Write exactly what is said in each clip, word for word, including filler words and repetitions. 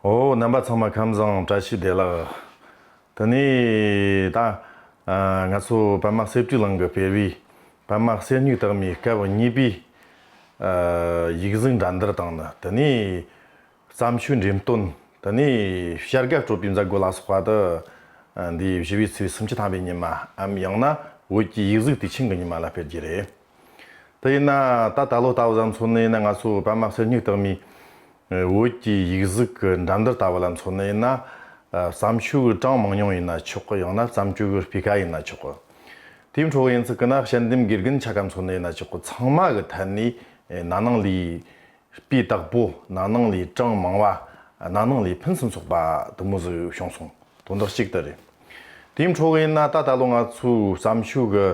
ཨོ། རྣམ་པ་ཚང་མ་ཁམས་བཟང་། བཀྲ་ཤིས་བདེ་ལེགས། དེ་ནས་ད་ཨ་ང་ཚོ་པདྨ་གསེར་བྲིས་གླིང་གིས་སྤེལ་བའི་པདྨ་གསེར་སྨྱུག་རྟགས་མའི་སྐབས་གཉིས་པའི་ཨ་ཡིག་གཟུགས་འགྲན་བསྡུར་དང་ནི། དེ་ནས་བརྩམས་ཆོས་འགྲེམས་སྟོན། དེ་ནས་བྱ་དགའ་སྤྲོད་པའི་མཛད་སྒོ་ལ་སོགས་པ་དེ་འདིའི་བཞི་པའི་ཚེས་སུམ་ཅུ་ཐམ་པའི་ཉི་མའམ་ཡང་ན་བོད་ཀྱི་ཡིག་གཟུགས་དུས་ཆེན་གྱི་ཉི་མ་ལ་སྤེལ་རྒྱུ་རེད། དེ་ཡིན་ན་ད་ད་ལོ་ལྟ་བུ་ཙམ་མཚོན་ནས་ཡིན་ན། ང་ཚོ་པདྨ་གསེར་སྨྱུག་རྟགས་མའི་བོད་ཀྱི་ཡིག་གཟུགས་ཀྱི་འགྲན་བསྡུར་ལྟ་བུ་ལ་མཚོན་ནས་ཡིན་ན། ཨ་བརྩམས་ཆོས་ཀྱི་གྲངས་མང་ཉུང་ཡིན་ན་ཆོག་གི། ཡང་ན་བརྩམས་ཆོས་ཀྱི་སྤུས་ཀ་ཡིན་ན་ཆོག་གི། དེའི་འཕྲོ་ཡིན་ཚུལ་གི་ན་དཔྱད་འདེམས་དགེ་རྒན་ཆ་ག་མཚོན་ནས་ཡིན་ན་ཆོག་གི། ཚང་མ་གི་ཐད་ནས་ཨེ་ན་ནིང་ལས་སྤུས་དག་པོ། ན་ནིང་ལས་གྲངས་མང་བ། ན་ནིང་ལས་ཕུན་སུམ་ཚོགས་པ་དེ་མོ་ཟིག་བྱུང་སོང་། དོན་དག་གཅིག་དེ་རེད། དེའི་འཕྲོ་གི་ཡིན་ན་ད་ད་ལོ་ང་ཚོའི་བརྩམས་ཆོས་ཀྱི་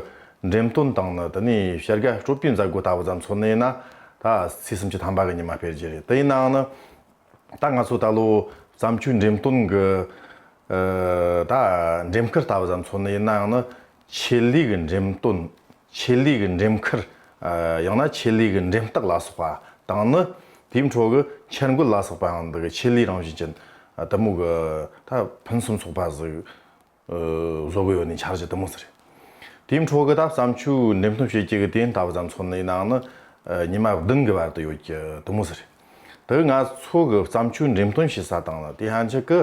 འགྲེམས་སྟོན་དང་ནི། དེ་ནས་བྱ་དགའ་སྤྲོད་པའི་མཛད་སྒོ་ལྟ་བུ་ཙམ་མཚོན་ནས་ཡིན་ན། ད་ཚེས་སུམ་ཅུ་ཐམ་པ་གི་ཉི་མ་སྤེལ་རྒྱུ་རེད། དེ་ཡིན་ནའང་ནི་ད་ང་ཚོ་ད་ལོ་བརྩམས་ཆོས་འགྲེམས་སྟོན་གྱི་ཨ་ད་འགྲེམས་ཁུལ་ལྟ་བུ་ཙམ་མཚོན་ནས་ཡིན་ནའང་ནི། ཆེད་ལས་ཀྱི་འགྲེམས་སྟོན། ཆེད་ལས་ཀྱི་འགྲེམས་ཁུལ། ཨ་ཡང་ན་ཆེད་ལས་ཀྱི་འགྲེམས་རྟགས་ལ་སོགས་པ་དང་ནི། དེའི་འཕྲོ་གི་འཆར་འགོད་ལ་སོགས་པའང་འདི་གི་ཆེད་ལས་རང་བཞིན་ཅན་དེ་མོ་གི་ད་ཕུན་སུམ་ཚོགས་པ་ཟིག་ཨ་བཟོ་དགོས་ཡོད་ནི་འཆར་གཞི་དེ་མོ་ཟིག་རེད། དེའི་འཕྲོ་གི་ད་བརྩམས་ཆོས་འགྲེམས་སྟོན་བྱེད་རྒྱུ་གི་དེ་ལྟ་བུ་ཙམ་མཚོན་ནས་ཡིན་ནའང་ནི། ཨ་ཉི་མ་བདུན་གི་བར་དུ་ཡོད་རྒྱུ་དེ་མོ་ཟིག་རེད། དེ་ང་ཚོ་གི་བརྩམས་ཆོས་འགྲེམས་སྟོན་བྱེད་ས་དང་ནི། དེ་ཧན་ཆད་ཀི་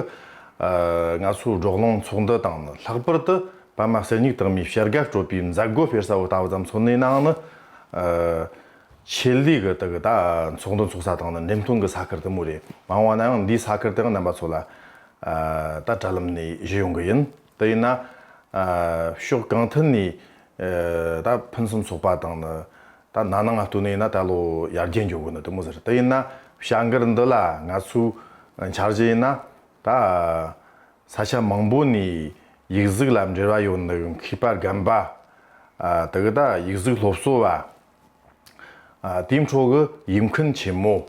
ཨ་ང་ཚོའི་བགྲོ་གླེང་ཚོགས་འདུ་དང་ནི། ལྷག་པར་དུ་པདྨ་གསེར་སྨྱུག་རྟགས་མའི་བྱ་དགའ་སྤྲོད་པའི་མཛད་སྒོ་སྤེལ་ས་བོ་ལྟ་བུ་ཙམ་མཚོན་ནས་ཡིན་ནའང་ནི། ཨ་ཆེད་ལས་གི་དེ་གི་ད་ཚོགས་འདུ་འཚོགས་ས་དང་ནི་འགྲེམས་སྟོན་གི་ས་ཁུལ་དེ་མོ་རེད། མ་འོངས་པ་ན་ཡང་འདིའི་ས་ཁུལ་དེའང་རྣམ་པ་ཚོ་ལ་ཨ་ད་དྲ་ལམ་ནས་ཞུ་ཡོང་གི་ཡིན། དེ་ཡིན་ན་ཨ་ཕྱོགས་གང་ཐད་ནས་ཨ་ད་ཕུན་སུམ་ཚོགས་པ་དང་ནི། ད་ན་ནིང་ང་བསྟུན་ནས་ཡིན་ན་ད་ལོ་ཡར་རྒྱས་འགྱོ་གི་ནི་དེ་མོ་ཟིག་རེད། དེ་ཡིན་ན་བྱ་འགུལ་འདི་ལ་ང་ཚོའི་འཆར་གཞི་ཡིན་ན། ད་ས་ཆ་མང་པོ་ནས་ཡིག་གཟུགས་ལ་འབྲེལ་བ་ཡོད་ནི་མཁས་པ་རྒན་པ། ཨ་དེ་གི་ད་ཡིག་གཟུགས་སློབ་གསོ་བ། ཨ་དེའི་འཕྲོ་གི་ཡིག་མཁན་ཆེན་མོ།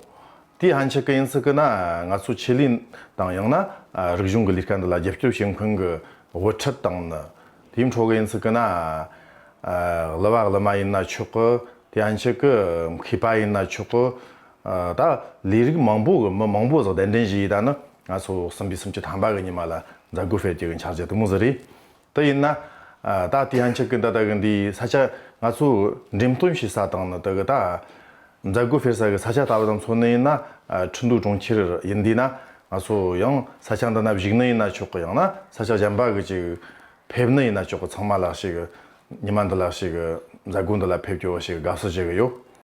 དེ་ཧན་ཆད་ཀི་ཡིན་ཚུལ་གི་ན་ང་ཚོ་ཆེད་ལས་དང་ཡང་ན་ཨ་རིག་གཞུང་གི་ལས་ཀ་འདི་ལ་རྒྱབ་སྐྱོར་བྱེད་མཁན་གི་དབུ་ཁྲིད་དང་ནི། དེའི་འཕྲོ་གི་ཡིན་ཚུལ་གི་ན་ཨ་གླུ་བ་གླུ་མ་ཡིན་ན་ཆོག་གི། དེ་ཧན་ཆད་ཀི་མཁས་པ་ཡིན་ན་ཆོག་གི། ཨ་ད་ལས་རིགས་མང་པོ་གི་མི་མང་པོ་ཟིག་གདན་འདྲེན་བྱས་ད་ནི། ང་ཚོ་གསུམ་པའི་སུམ་ཅུ་ཐམ་པ་གི་ཉི་མ་ལ་མཛད་སྒོ་སྤེལ་རྒྱུ་གི་འཆར་གཞི་དེ་མོ་ཟིག་རེད། དེ་ཡིན་ན། ཨ་ད་དེ་ཧན་ཆད་ཀི་འདི་ད་གི་འདི་ས་ཆ་ང་ཚོ་འགྲེམས་སྟོན་བྱེད་ས་དང་ནི་དེ་གི་ད་མཛད་སྒོ་སྤེལ་ས་གི་ས་ཆ་ལྟ་བུ་ཙམ་མཚོན་ནི་ཡིན་ན། ཨ་ཁྲིན་ཏུའུ་གྲོང་ཁྱེར་ཡིན་དུས་ན། ང་ཚོ་ཡང་ས་ཆ་འདི་ན་བཞུགས་ནི་ཡིན་ན་ཆོག་གི། ཡང་ན་ས་ཆ་གཞན་པ་གི་ཅིག་ཕེབས་ནི་ཡིན་ན་ཆོག་གི། ཚང་མ་ལ་ཞིག་ཉི་མ་འདི་ལ་ཞིག་མཛད་སྒོ་འདི་ལ་ཕེབས་རྒྱུ་ཞིག་དགའ་བསུ་ཞུ་གི་ཡོད།